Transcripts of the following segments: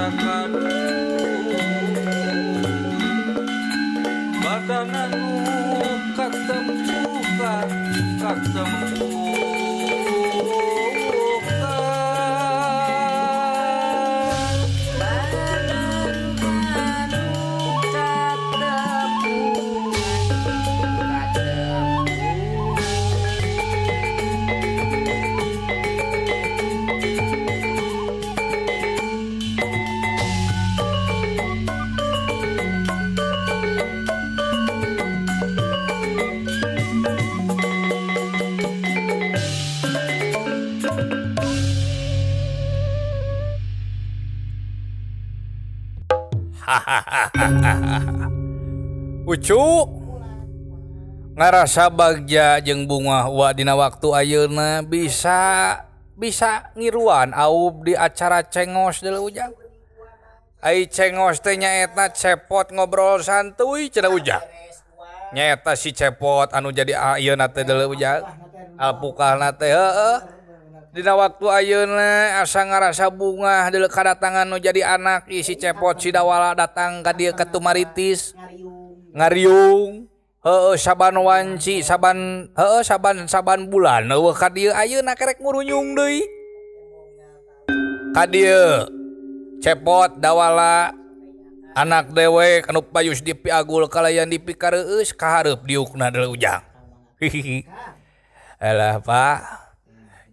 Kadu badan anu katempukan katempukan badan anu katempukan katempukan. Ucu ngarasa bagja jeung bungah wa dina waktu ayeuna bisa bisa ngiruan aub di acara cengos deuleu ujang. Ai cengos teh nyaeta cepot ngobrol santuy cenah ujang. Nyaeta si cepot anu jadi ayeuna teh deuleu ujang. Alpukalna teh heueuh. Dina waktu ayeuna asa ngarasa bungah deuleu kadatangan nu jadi anak si cepot si dawala datang ka dieu ka Tumaritis. Ngariung heueuh saban wanci saban heueuh saban saban bulan eueuh ka dieu ayeuna kerek ngurunyung deui. Ka dieu cepot dawala anak dewek anu payus dipiagul kalayan dipikareueus kahareup diukna deuleu ujang. Hihihi. Alah Pak.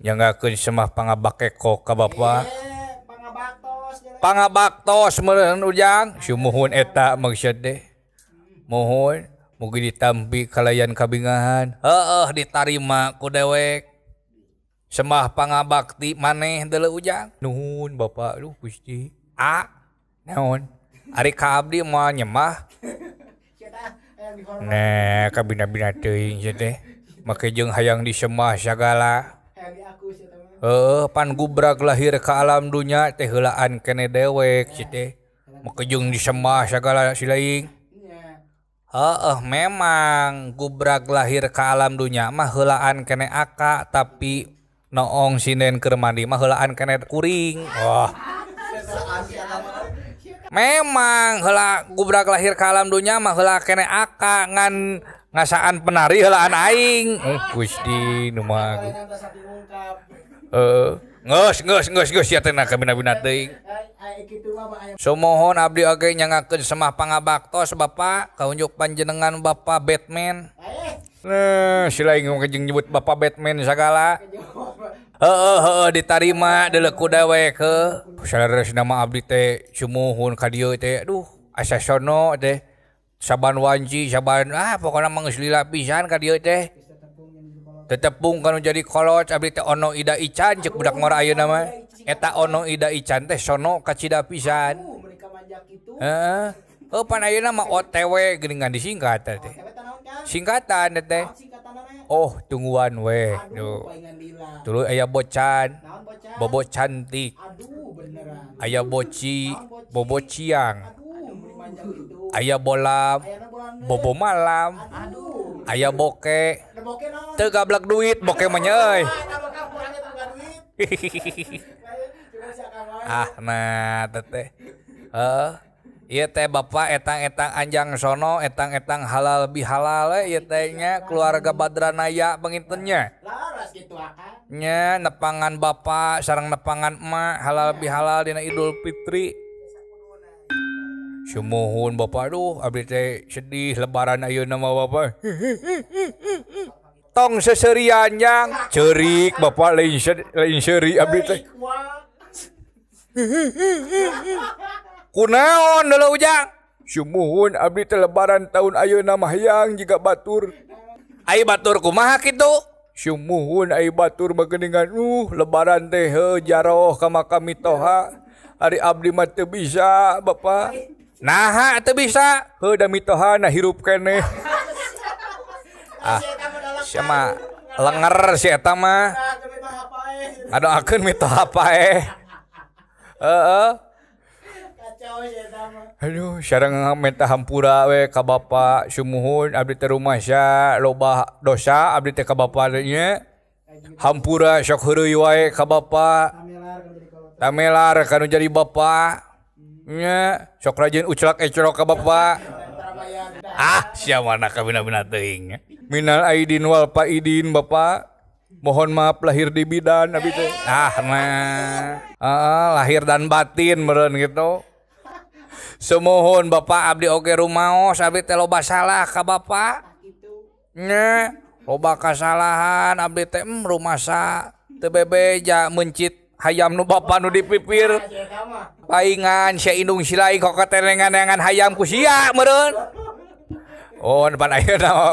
Nyanggakeun semah pangabakeko ka Bapak. Pangabaktos meureun ujang. Sumuhun eta maksud teh. Muhun mugi ditampi kalayan kabingahan. Heueuh ditarima ku dewek. Semah pangabakti maneh deuleu ujang. Nuhun Bapak, aduh Gusti. A naon? Ari ka abdi moal nyemah. Nah, kabina-bina teuing sia teh. Make jeung hayang disemah sagala. Heueuh pan gubrag lahir ka alam dunya teh heulaan kene dewek sia teh. Make jeung disemah sagala si laing. Heueuh memang gubrag lahir ka alam dunya mah heulaan kene aka tapi noong sinden keur mandi mah heulaan kene kuring. Wah. Memang heula gubrag lahir ka alam dunya mah heula kene aka ngan ngasaan penari heulaan aing. Gusti nu mah. Geus geus geus geus sia teh na kabina-bina teuing. Sumohon abdi oge nyangakeun semah pangabaktos Bapak kaunjuk panjenengan Bapak Batman. Nah, si laing jeung nyebut Bapak Batman sagala. Heueuh heueuh ditarima deuleu ku dewek heuh. Saleresna mah abdi teh sumuhun ka dieu teh aduh asa sono teh. Saban wanci saban pokona mah geus lila pisan ka dieu teh. Tetepung kanu jadi kolot abdi teh ono ida ican cek budak ngora ayeuna mah. Eta ono ida ican teh sono kacida pisan. Heeh. Heuh pan ayeuna mah OTW geuningan disingkat teh. Singkatan teh. Oh tungguan we. Duh. Tuluy aya bocan. Bobo cantik. Aya boci, bobo ciang. Aya bolam, bobo malam. Aya boke. Teu gablek duit boke mah nya euy. Ah nah teteh. Heeh. Ieu teh Bapak etang-etang anjang sono, etang-etang halal bihalal ieu teh nya keluarga Badranaya panginten nya. Nya nepangan bapak sareng nepangan emak halal bihalal dina Idul Fitri. Sumuhun Bapak aduh abdi teh sedih lebaran ayeuna mah Bapak. Tong seserian jang ceurik Bapak lain seuri abdi teh. Kunaon deuleu ujang? Sumuhun abdi teh lebaran tahun ayeuna mah hayang jiga batur. Ai batur kumaha kitu? Sumuhun ai batur mah geuningan lebaran teh heuh jaroh ka makam mitoha. Ari abdi mah teu bisa Bapak. Naha teu bisa? Heuh da mitohana hirup keneh. Ah, sia mah lenger si eta mah. Ngadoakeun mitoha paeh. Heeh. Aduh, sareng minta hampura we ka Bapak sumuhun abdi teh rumasa loba dosa abdi teh ka Bapak teh nya. Hampura sok heureuy wae ka Bapak. Tamelar kanu jadi Bapak. Nya, sok rajin uclak ecrok ka bapak. Ah, sia mana kabina-bina teuing. Minal aidin wal faidin bapak. Mohon maaf lahir di bidan abi teh. Ah, nah. Lahir dan batin meureun gitu. Sumuhun bapak abdi oge rumaos abdi teh loba salah ka bapak. Nya, loba kasalahan abdi teh rumasa teu bebeja meuncit hayam nu bapa nu dipipir. Paingan sia indung silaing kok keterengan-neangan hayam ku sia meureun. Oh, pan ayeuna mah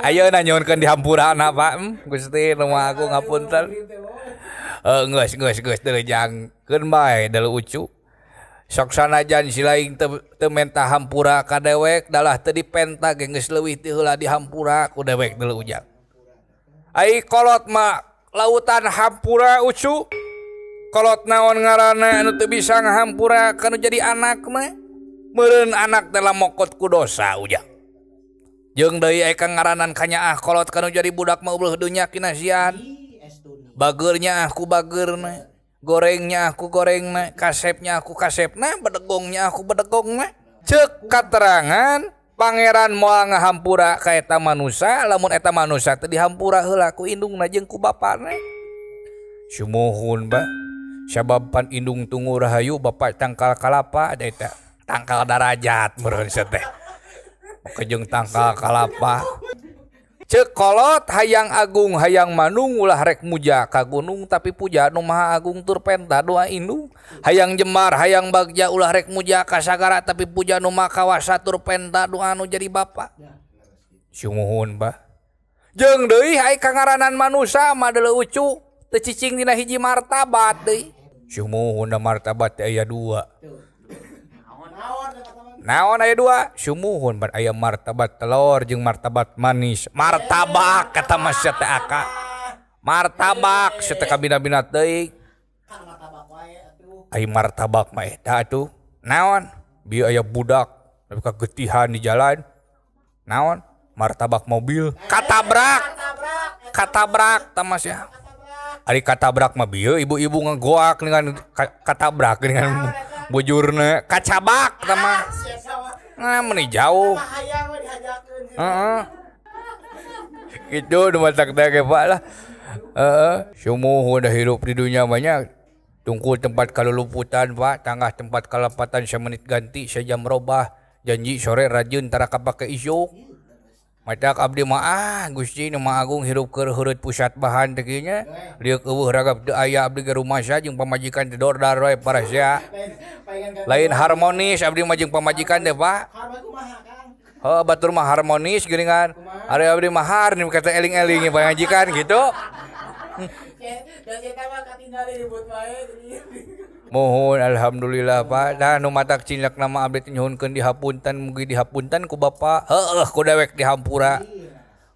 ayeuna nyuhunkeun dihampurana Pak. Gusti nu Maha Agung ngapunten. Geus geus geus teu jangkeun bae deuleu ucu. Sok sanajan silaing teu menta hampura ka dewek dalah teu dipenta ge geus leuwih ti heula dihampura ku dewek deuleu ujang. Ai kolot mah lautan hampura ucu. Kolot naon ngaranna anu teu bisa ngahampura kanu jadi anak mah. Meureun anak teh lamokot ku dosa ujang. Jeung deui aya kang ngaranan kanyaah kolot kanu jadi budak mah eueuh dunya kinasian. Bageurnya aku bageurna, gorengnya aku gorengna, kasepnya aku kasepna, bedegongnya aku bedegongna. Ceuk katerangan pangeran moal ngahampura ka eta manusa, lamun eta manusa teh dihampura heula ku indungna jeung ku bapana. Sumuhun ba, sabab pan indung tunggu rahayu bapak tangkal kalapa ada eta tangkal darajat meureun teh. Kejeng tangkal kalapa. Ceuk kolot hayang agung hayang manung ulah rek muja ka gunung tapi puja nu maha agung tur penta doa indung. Hayang jemar hayang bagja ulah rek muja ka sagara tapi puja nu maha kawasa tur penta doa nu jadi bapa. Sumuhun bah. Jeung deui ai kangaranan manusa mah deuleu ucu teu cicing dina hiji martabat deui. Sumuhun da martabat teh aya dua. Naon aya dua? Sumuhun ban aya martabat telur jeung martabat manis. Martabak kata mas teh aka. Martabak sia teh kabina-bina teuing. Ai martabak mah eta atuh. Naon? Bieu aya budak nepi ka getihan di jalan. Naon? Martabak mobil. Katabrak. Katabrak tah mas ya. Ari katabrak mah bieu ibu-ibu ngegoak dengan katabrak dengan bujurna kacabak tah mah. Nah, meni jauh. Heeh. Gitu nu matak teh Pak lah. Heeh, sumuhun dah hirup di dunia banyak. Tungku tempat kaluluputan Pak, tanggah tempat kalepatan samenit ganti sejam robah. Janji sore rajin tara kapake isuk. Matak abdi mah ah Gusti nu Maha Agung hirup keur heureut pusat bahan teh kieu nya. Lieuk eueuh ragap teu aya abdi ge rumasa jeung pamajikan teh dordar we parasea. Lain harmonis abdi mah jeung pamajikan teh Pak. Heuh batur mah harmonis geuningan. Ari abdi mah har nu kata eling-eling pamajikan gitu. Mohon alhamdulillah Pak. Dah nu matak cinlak nama abdi teh nyuhunkeun dihapunten mugi dihapunten ku Bapak. Heueuh ku dewek dihampura.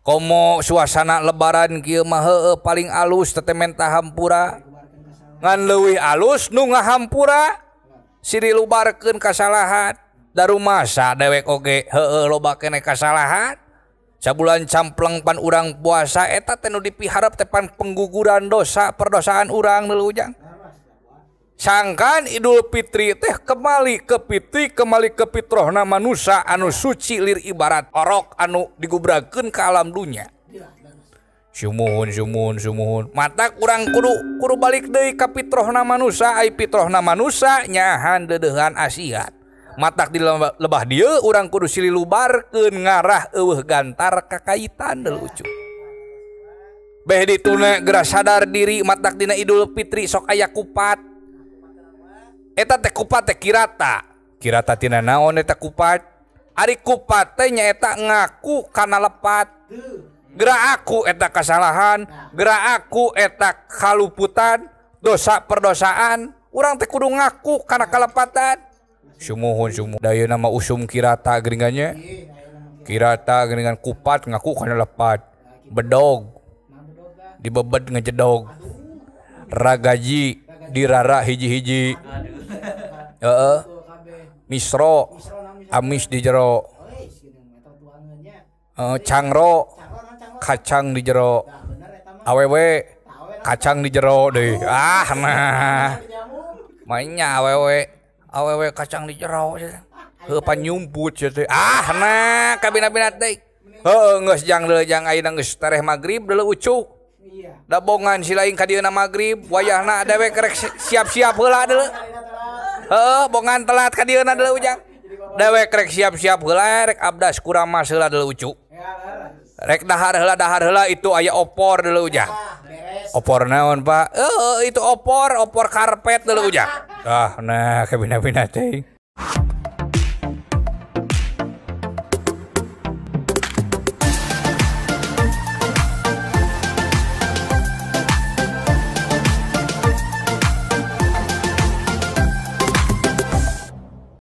Komo suasana lebaran kieu mah heueuh paling alus teh menta hampura. Ngan leuwih alus nu ngahampura siri lubarkeun kasalahan. Da rumasa dewek oge heueuh loba keneh kasalahan. Sabulan campleng pan urang puasa eta teh nu dipiharep teh pan pengguguran dosa perdosaan urang deuleu ujang. Sangkan Idul Fitri teh kembali ke fitri kembali ke fitrohna manusa anu suci lir ibarat orok anu digubrakeun ka alam dunya. Sumuhun sumuhun sumuhun. Matak urang kudu balik deui ka fitrohna manusa ai fitrohna manusa nyahan deudeuhan asiat. Matak di lebah dieu urang kudu silih lubarkeun ngarah eueuh gantar kakaitan deuleu ucu. Beh dituna geura sadar diri matak dina Idul Fitri sok aya kupat. Eta teh kupat teh kirata. Kirata tina naon eta kupat? Ari kupat teh nyaeta ngaku kana lepat. Geura aku eta kasalahan, geura aku eta kaluputan, dosa perdosaan, urang teh kudu ngaku kana kalepatan. Sumuhun sumuhun. Da ieu nama usum kirata geuningannya. Kirata geuningan kupat ngaku kana lepat. Bedog dibebed ngejedog. Ragaji dirara hiji-hiji. Heeh. Misro amis di jero. Cangro kacang di jero. Awewe kacang di jero deui. Ah nah. Mainnya awewe. Awewe kacang di jero sia teh. Heuh panyumput sia teh. Ah nah kabina-bina teh. Heuh geus jang deuleu jang ayeuna geus tereh magrib deuleu ucuk. Dabongan si lain ka dieuna magrib wayahna dewek rek siap-siap heula deuleu. Heuh bongan telat ka dieuna deuleu ujang. Dewek rek siap-siap heula rek abdas kuramas heula deuleu ucuk. Rek dahar heula itu aya opor deuleu ujang. Opor naon Pak? Itu opor, opor karpet deuleu ujang. Ah nah kabina-bina teh.